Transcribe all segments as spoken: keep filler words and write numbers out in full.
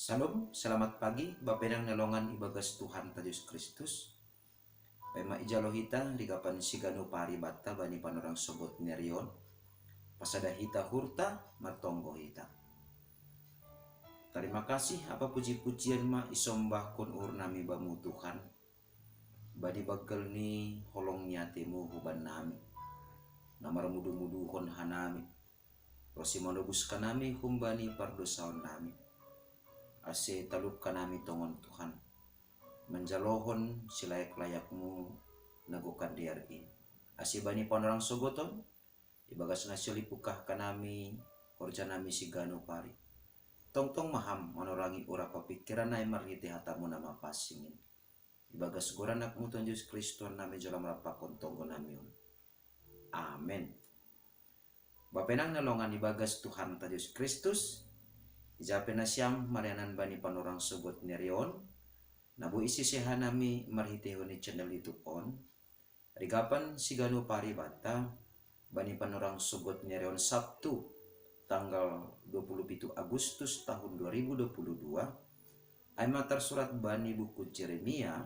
Shalom, selamat pagi, bapenang na longan ibagas Tuhan ta Jesus Kristus. Paima ijalo hita rigapan sigano pari batta bani panorang sogot nerion. Pasada hita hurta, martonggo hita. Tarima kasih apa puji-pujian ma isombahkon ur nami bamu Tuhan. Bani baggal ni holong ni atemu huban nami. Na marmudu-muduhon hanami. Rosi manobus kanami humbani pardosaon nami. Ase talup kanami tongon Tuhan. Manjalohon silayak-layakmu nagokan diar i. Ase bani panorang sogoton, ibagas na siolipukah kanami, horja nami sigano pari. Tongtong maham manorangi urapa pikiran nai marhite hatamu na mapasingin. Ibagas goran anakmu Tuhan Jesus Kristus nami jolam rapakon tonggo nami on. Amen. Bapenang na longan ibagas Tuhan ta Jesus Kristus, ijape nasiam marianan bani panorang sogot nerion, na boi siseha nami marhitehon ni channel YouTube on, rigapan sigano pari batta, bani panorang sogot nerion Sabtu, tanggal dua puluh pitu Agustus tahun dua ribu dua puluh dua, ai ma tarsurat bani buku Jeremia,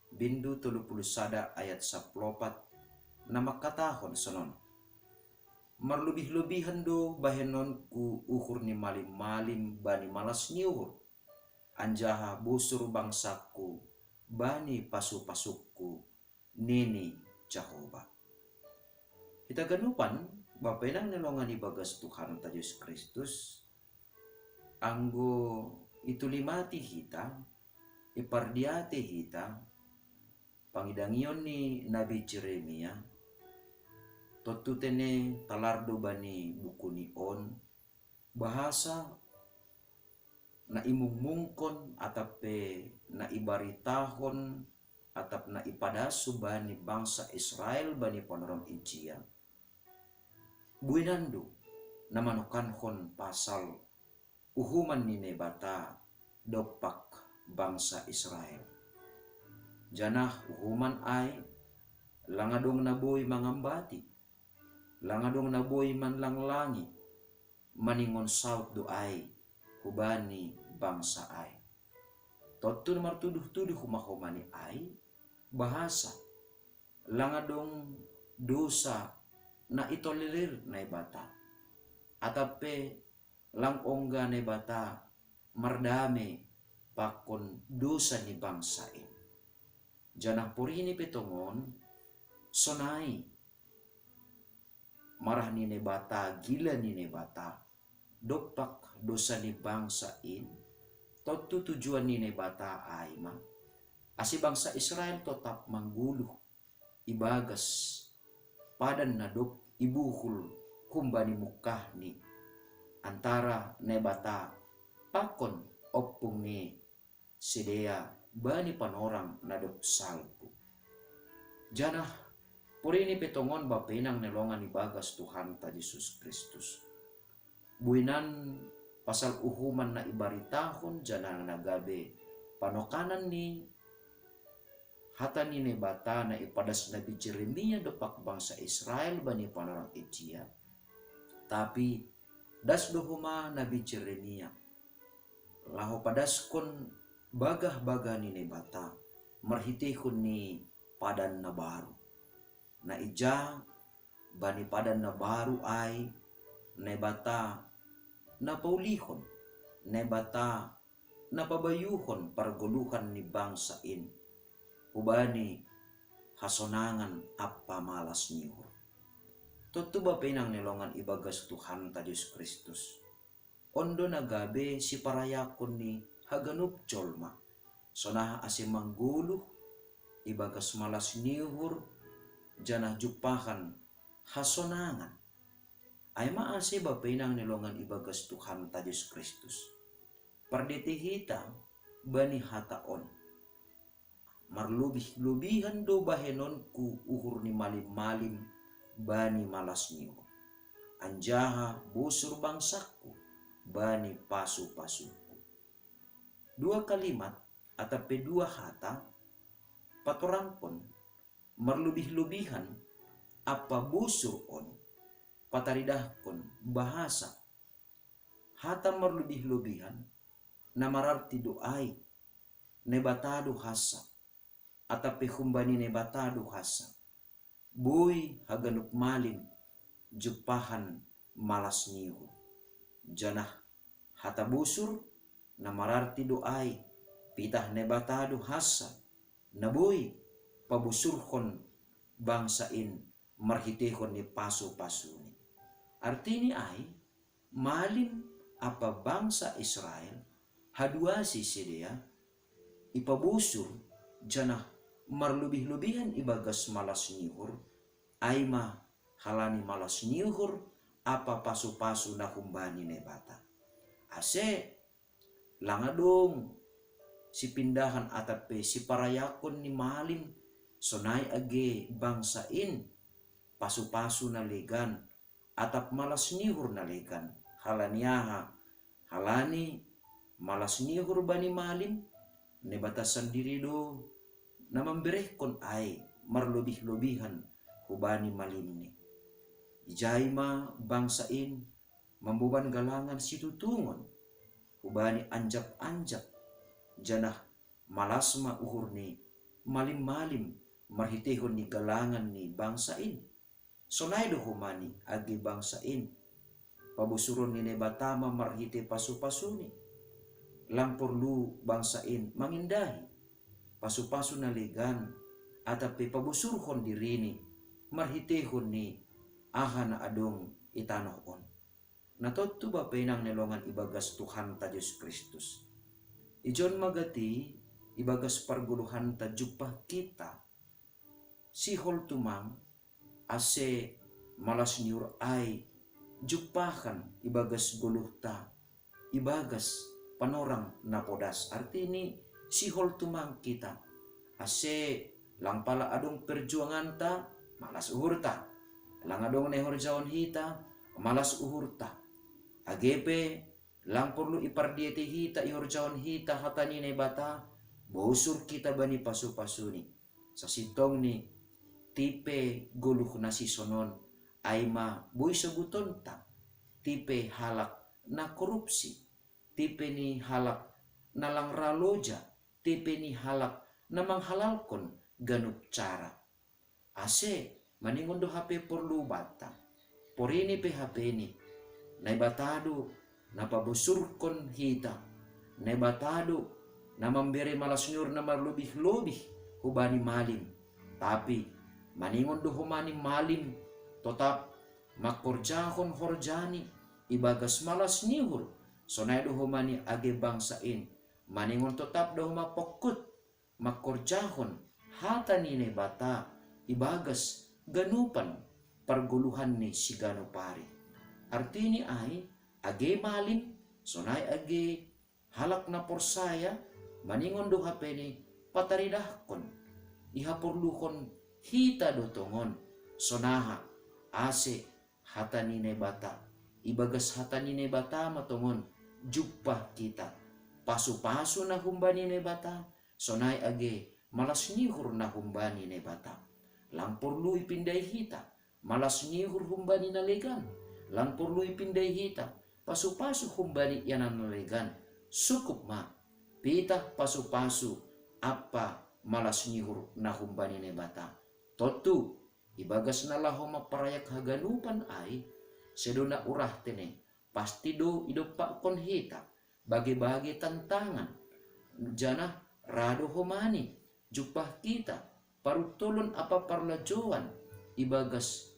bindu tolu puluh sada ayat saplopat, na mangkatahon sonon. Marlobih-lobihan do bahenonku uhur ni malim-malim bani malas ni uhur, anjaha busur bangsakku bani pasu-pasukku, nini Jahowa. Hita ganupan, bapenang na longan ibagas Tuhan ta Jesus Kristus, anggo itulimati hita, ipardiate hita, pangidangion ni Nabi Jeremia, tontu tene talar do bani buku ni on, bahasa na imungmungkon atap pe na ibaritahon atap na ipadasu bani bangsa Israel bani panorang ijia. Buinan do na manokankon pasal uhuman ni Naibata dompak bangsa Israel. Janah uhuman ai, lang adong na boi mangambati, lang adong na boi manlanglangi, maningon saut do ai hubani bangsa ai. Tontu na martuduh-tuduh ma homa ni ai, bahasa lang adong dosa na itolerir Naibata, atap pe lang ongga Naibata mardame pakon dosa ni bangsa in. Janah porini pe tongon, sonai marah ni Naibata, gila ni Naibata dompak dosa ni bangsa in, tontu tujuan ni Naibata ai ma, ase bangsa Israel totap manggoluh ibagas padan na dob ibuhul humbani mungkahni antara Naibata pakon ompung ni sidea bani panorang na dob salpu. Janah porini pe tongon bapenang na longan ibagas Tuhanta Jesus Kristus. Buinan pasal uhuman na ibaritahon janah na gabe panokanan ni hata ni Naibata na ipadas Nabi Jeremia dompak bangsa Israel bani panorang ijia. Tapi das do homa Nabi Jeremia laho padaskon bagah-bagah ni Naibata marhiteihon ni padan na baru. Na ija bani padan na baru ai Naibata na paulihon, Naibata na pabayuhon pargoluhan ni bangsa in hubani hasonangan ampa malas ni uhur. Tontu bapenang ni longan ibagas Tuhanta Jesus Kristus. On do na gabe siparayakon ni haganup jolma, sonai ase manggoluh ibagas malas ni uhur janah jumpahan hasonangan. Ai ma ase bapenang ni longan ibagas Tuhanta Jesus Kristus. Pardete hita bani hata on. Marlobih-lobihan do bahenonku uhur ni malim-malim bani malas ni uhur, anjaha bosur bangsakku bani pasu-pasukku. Dua kalimat atap pe dua hata patorangkon marlobih-lobihan ampa bosur on, pataridahkon bahasa hata marlobih-lobihan na mararti do ai, Naibata do hasa, atap pe humbani Naibata do hasa. Boi haganup malim jumpahan malas ni uhur. Janah hata bosur na mararti do ai, pitah Naibata do hasa, na boi pabosurhon bangsa in marhiteihon ni pasu-pasuni. Artini ai, malim ampa bangsa Israel, haduasi sidea, ipabosur janah marlobih-lobihan ibagas malas ni uhur, ai ma halani malas ni uhur ampa pasu-pasu na humbani Naibata. Ase lang adong sipindahan atap pe siparayakon ni malim, sonai age bangsa in pasu-pasu na legan, atap malas ni uhur na legan. Halani aha? Halani malas ni uhur bani malim, Naibata sandiri do na mamberehkon ai marlobih-lobihan hubani malimni. Ijai ma bangsa in mamboban galangan situtungon hubani anjap-anjap, janah malas ma uhur ni malim-malim marhiteihon ni galangan ni bangsa in. Sonai do homa ni age bangsa in, pabosuron ni Naibata ma marhitei pasu-pasuni. Lang porlu bangsa in mangindahi pasu-pasu na legan, atap pe pabosurhon dirini marhiteihon ni aha na adong i tanoh on. Na tontu bapa inang na hinaholongan ibagas Tuhanta Jesus Kristus, ijon ma gati ibagas pargoluhanta jumpah hita sihol tumang, ase malas ni uhur ai jumpahan ibagas goluhta, ibagas panorang na podas. Artini, sihol tumang hita, ase lang pala adong perjuanganta, malas uhurta. Lang adong na ihorjahon hita, malas uhurta. Age pe lang porlu ipardiatei hita, ihorjahon hita hata ni Naibata, bosur hita bani pasu-pasuni. Sasintongni, tipe goluh na sisongon, ai ma boi sobutonta, tipe halak na korupsi, tipe ni halak na lang ra loja, tipe ni halak na manghalalkon ganup cara. Ase maningon do hape porlu banta. Porini pe hapeni, Naibata do na pabosurhon hita. Naibata do na mambere malas ni uhur na marlobih-lobih hubani malim. Tapi maningon do homa ni malim totap mangkorjahon horjani ibagas malas ni uhur, sonai do homa ni age bangsa in, maningon totap do homa pongkut mangkorjahon hata ni Naibata ibagas ganupan pargoluhan ni siganup ari. Artini ai, age malim, sonai age halak na porsaya, maningon do hapeni pataridahkon ihaporluhon hita do tongon, sonaha, ase hata ni Naibata, ibagas hata ni Naibata ma tongon jumpah hita, pasu-pasu na humbani Naibata, sonai age malas ni uhur na humbani Naibata. Lang porlu ipindai hita malas ni uhur humbani na legan, lang porlu ipindai hita pasu-pasu humbani ianan na legan. Sukup ma pitah pasu-pasu ampa malas ni uhur na humbani Naibata. Tontu, ibagas na laho mamparayak haganupan ai, sedo na urah tene, pasti do idompakkon hita bage-bage tantangan, janah ra do homa ni jumpah hita paruntolon ampa parlajouan ibagas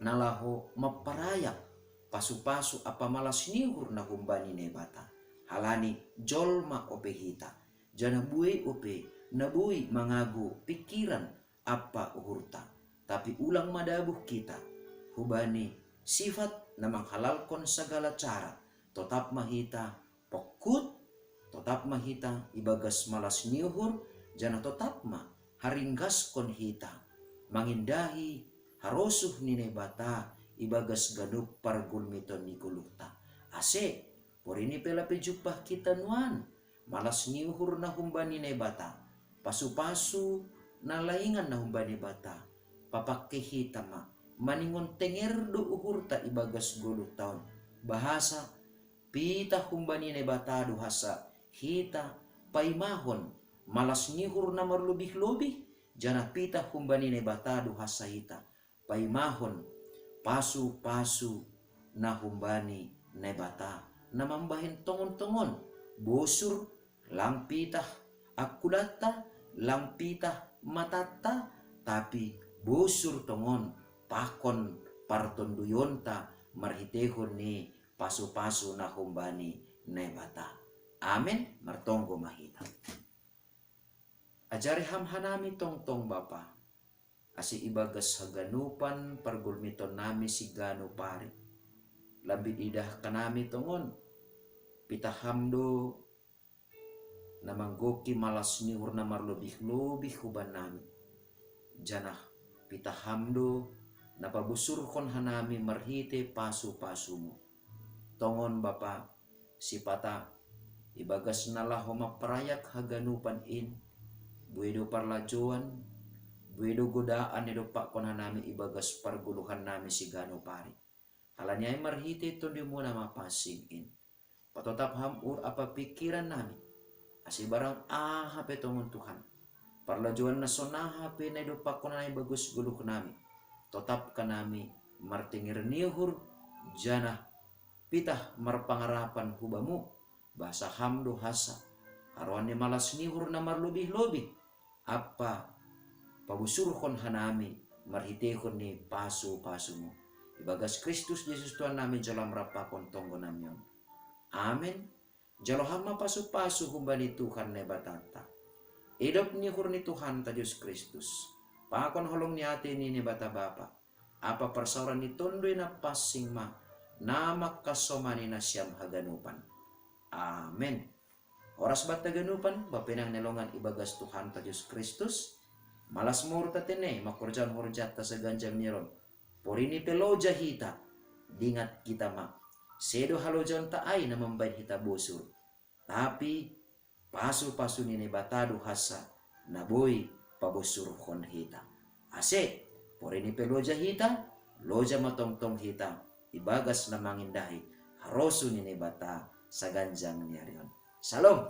na laho mamparayak pasu-pasu ampa malas ni uhur na humbani Naibata. Halani jolma ope hita, janah buei ope na boi mangagou pingkiran ampa uhurta. Tapi ulang madabuh hita hubani sifat na manghalalkon sagala cara, totap ma hita pongkut, totap ma hita ibagas malas ni uhur, janah totap ma haringgaskon hita mangindahi harosuh ni Naibata ibagas ganup pargulmiton ni goluhta. Ase, porini pe lape jumpah hita nuan malas ni uhur na humbani Naibata, pasu-pasu na laingan na humbani Naibata, papangke hita ma maningon tenger do uhurta ibagas goluhta on, bahasa pitah humbani Naibata do hasa hita paimahon malas ni uhur na marlobih-lobih, janah pitah humbani Naibata do hansa hita paimahon pasu-pasu na humbani Naibata, na mambahen tongon-tongon bosur, lang pitah angkulanta, lang pitah matanta, tapi bosur tongon pakon partonduyonta marhiteihon ni pasu-pasu na humbani Naibata. Amen. Martonggo ma hita. Ajari Ham hanami tongtong, Bapa, ase ibagas haganupan pargulmitonnami siganup ari, lambin idah hanami tongon pitah Ham do na manggohi malas ni uhur na marlobih-lobih hubannami, janah pitah Ham do na pabosurhon hanami marhitei pasu-pasuMu. Tongon, Bapa, sipata ibagas na laho mamparayak haganupan in, buei do parlajouan, buei do godaan na idompakkon hanami ibagas pargoluhannami siganup ari. Halani ai marhitei TonduyMu na mapansing in, patotap Ham uhur ampa pingkirannami, ase barang aha pe tongon, Tuhan, parlajouan na sonaha pe na idompakkon hanami ibagas goluhnami, totap hanami martenger ni uhur, janah pitah marpangarapan hu Bamu, bahasa Ham do hansa haroan ni malas ni uhur na marlobih-lobih, ampa pabosurhon hanami marhiteihon ni pasu-pasuMu. Ibagas Kristus Jesus Tuhannami jalo Ham rap pakon tonggonami on. Amen. Jalo Ham ma pasu-pasu humbani Tuhan Naibatanta, idop ni uhur ni Tuhanta Jesus Kristus, pakon holong ni atei ni Naibata Bapa, ampa parsaoran ni Tonduy Napansing ma na mangkasomani nasiam haganupan. Amen. Horas banta haganupan, bapa inang na hinaholongan ibagas Tuhanta Jesus Kristus. Malas ma uhurta tene mangkorjahon horjanta saganjang ni ari on. Porini pe loja hita, dingat hita ma, sedo halojaonta ai na mambahen hita bosur, tapi pasu-pasu ni Naibata do hansa na boi pabosurhon hita. Ase, porini pe loja hita, loja ma tongtong hita ibagas na mangindahi harosuh ni Naibata saganjang ni ari on. Salom.